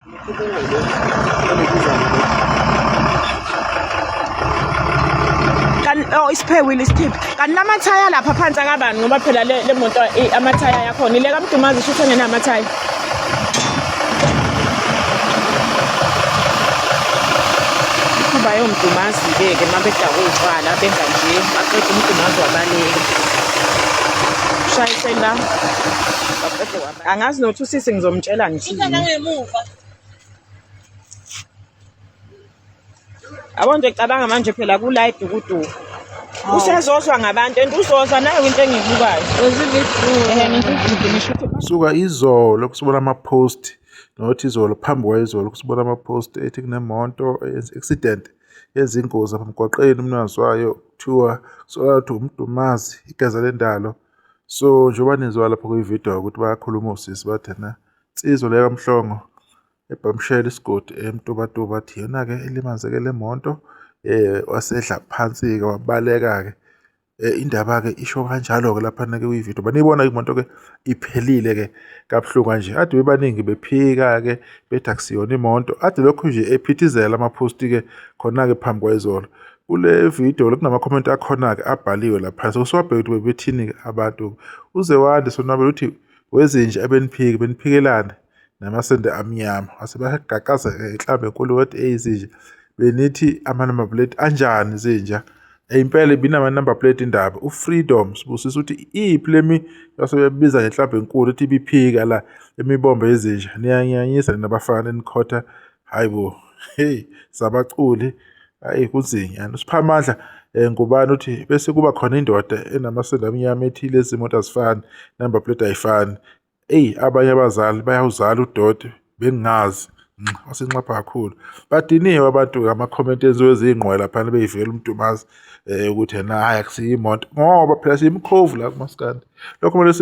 Kanti oh isiphewile isikhiphi. Kanti lamathaya lapha phansi akabani ngoba phela le le moto amathaya yakhona ile kaMdumazi shuthi engenamathaya. Kuba yomdumazi-ke ke uma bedakwe utshwala benza nje baqeda umdumazi wabaleka. Shayise la baqede wabaleka. Angazi nokuthi usisi ngizomtshela ngithini. Nangemuva. Yabo nje cabanga manje phela kula edukuduku. Usezozwa ngabantu and uzozwa nayo into engiyibukayo. Ehe ngithi ngisho ukuthi Suka izolo kusibona ama-post nothi izolo phambi kwayizolo kusibona ama-post ethi kunemoto eyenza accident yenza ingozi apha emgwaqeni umnikazi wayo kuthiwa kusolakala ukuthi umdumazi igeza lendalo. So njengoba nizwa lapho kwividiyo ukuthi bayakhuluma osisi bathi ena insizwa le kaMhlongo ebhamshela isigodi eMtubatuba athi iyona-ke elimazeke le moto wasedla phansi-ke wabaleka-ke. Indaba-ke isho kanjalo-ke laphana-ke kwividiyo. Baniyibona imoto-ke iphelile-ke kabuhlungu kanje. Ade bebaningi bephika-ke bethi akusiyona imoto. Ade lokhu nje ephithizela amaphosti-ke khona-ke phambi kwayizolo. Kule video kunama-comment akhona-ke abhaliwe lapha. So siwabheke ukuthi bebethini-ke abantu. Uze wande Sonwabile uthi wezinja ebeniphiki beniphikelana namasende amnyama. Wase bayagaqaza-ke inhlamba enkulu wathi eyi zinja benithi ama-number plate anjani zinja. Impela ibinama-number plate indaba. UFreedom Sibusisa uthi iphi lemi yasebebiza ngenhlamba enkulu ethi ibiphika la imibombo yezinja. Niyanyanyisa nina bafana nikhotha hayi bo hey zabaculi hayi kunzinyana. USiphamandla Ngubane uthi bese kuba khona indoda enamasende amnyama ethi lezi moto azifani, number plate ayifani. Eyi abanye abazali bayawuzala udoti bengingazi wasenxapha kakhulu. Badiniwe abantu ngama-comment enziwe ziy'ngqwele laphana beyivikela umdumazi ukuthi ena hhayi akusiyo imoto ngoba phela siyimkhovu la kumaskandi. Lokho kumele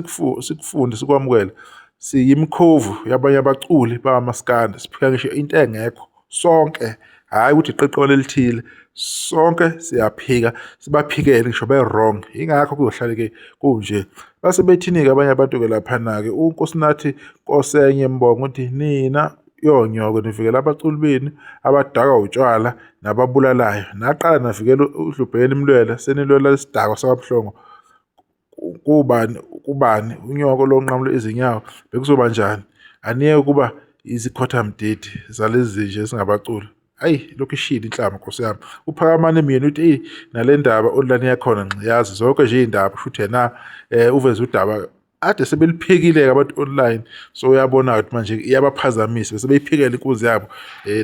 sikufunde sikwamukele. Siyimkhovu yabanye abaculi bakamaskandi siphika ngisho into engekho sonke, hhayi ukuthi iqeqebana elithile. Sonke siyaphika sibaphikele ngisho be-wrong, yingakho kuzohlale-ke kunje. Base bethini-ke abanye abantu-ke laphana-ke uNkosinathi Nkosenye Mbongo uthi nina yonyoko nivikela abaculi benu abadakwa utshwala nababulalayo. Naqala navikela uDlubheni nimlwela senilwela isidakwa sakwaMhlongo. Kubani kubani unyoko lo nqamula izinyawo bekuzoba njani? Aniyeke ukuba izikhothamdidi zalezi zinja esingabaculi. Ayi lokhu ishile inhlamba nkosi yami. UPhakamani Myeni uthi eyi nale ndaba online yakhona ngiyazi zonke nje iy'ndaba kusho ukuthi yena uveze udaba ade sebeliphekile-ke abantu online so uyabona ukuthi manje iyabaphazamisa bese beyiphikela inkunzi yabo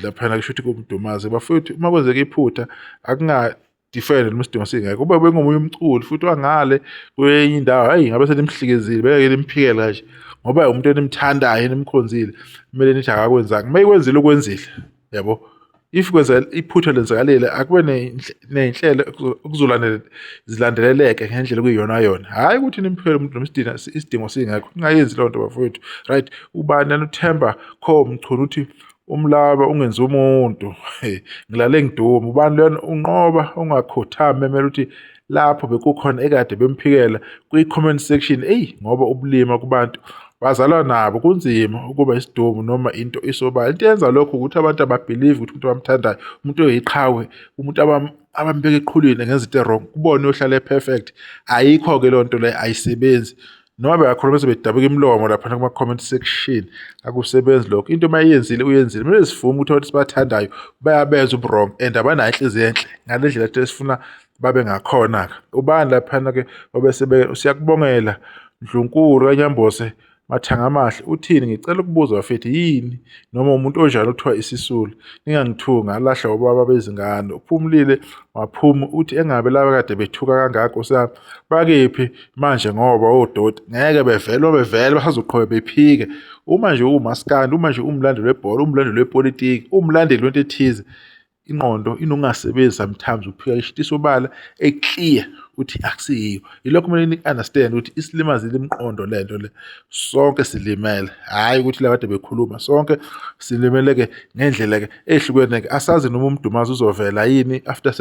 laphana kusho ukuthi kumdumaze. Bafowethu uma kwenzeka iphutha akunga defend noma isidingo singekho. Kube bengomunye umculi futhi wangale kwenye indawo hayi ngabe senimhlikezile bengeke nimphikele kanje ngoba umuntu enimthandayo enimkhonzile kumele nithi akakwenzanga. Uma ekwenzile ukwenzile yabo. If kwenza iphutha lenzakalile akube ney'nhlelo okuzolandela zilandeleleke ngendlela okuyiyona yona. Hhayi ukuthi nimphikele umuntu noma isidingo singekho. Ningayenzi leyo nto bafowethu. Right, ubani lana uThemba Kho Mchunu uthi umlaba ungenzi umuntu ngilale ngiduma ubani lona unqoba ungakhothami memela ukuthi lapho bekukhona ekade bemphikela kwi-comment section eyi ngoba ubulima kubantu bazalwa nabo kunzima ukuba isidumu noma into isobala. Into eyenza lokho ukuthi abantu ababhilivi ukuthi umuntu abamthandayo umuntu oyiqhawe umuntu abambeka eqhulwini ngenza into e-wrong kubona uyohlala e-perfect. Ayikho-ke leyo nto leyo ayisebenzi. Noma bengakhuluma bese bedabuka imilomo laphana kuma-comment section akusebenzi lokho. Into uma iyenzile uyenzile. Kumele sivume ukuthi abantu esibathandayo bayabenza ubu-wrong and abanayo inhliziyo enhle ngale ndlela thina esifuna babe ngakhona-ke. Ubani laphana-ke obese siyakubongela Ndlunkulu kaNyambose Mathanga amahle uthini ngicela ukubuza bafethu yini noma umuntu onjani okuthiwa isisulu ningangithuki ngalahlwa obaba bezingane uphumlile waphuma uthi engabe laba kade bethuka kangaka nkosi yami bakephi manje ngoba odoti ngeke bevele bevele basazoqhubeka bephike uma nje uwumaskandi uma nje uwumlandeli webhola uwumlandeli wepolitiki uwumlandeli wento ethize ingqondo inokungasebenzi sometimes uphika isho isobala e-clear ukuthi akusiyiyo. Yilokho kumele ni-understand ukuthi isilimazile imiqondo le nto le. Sonke silimele, hhayi ukuthi la kade bekhuluma, sonke silimele-ke ngendlela-ke ehlukene-ke. Asazi noma uMdumazi uzovela yini after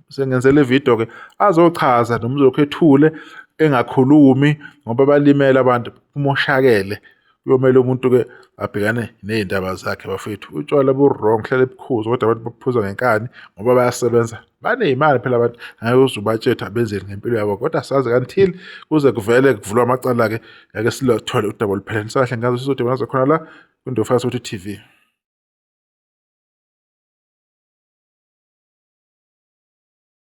sengenze le video-ke azochaza noma uzolokhu ethule engakhulumi ngoba balimele abantu, kumoshakele. Kuyomele umuntu-ke abhekane ney'ndaba zakhe bafethu. Utshwala bu-wrong, hlale bukhuza kodwa abantu baphuza ngenkani ngoba bayasebenza. Baney'mali phela abantu, angeke uze ubatshele ukuthi abenzeni ngempilo yabo kodwa asazi until kuze kuvele kuvulwe amacala-ke ngeke siluthole udaba oluphelele. Nisahle ngazo sizodibana khona la kwiNdofasa TV.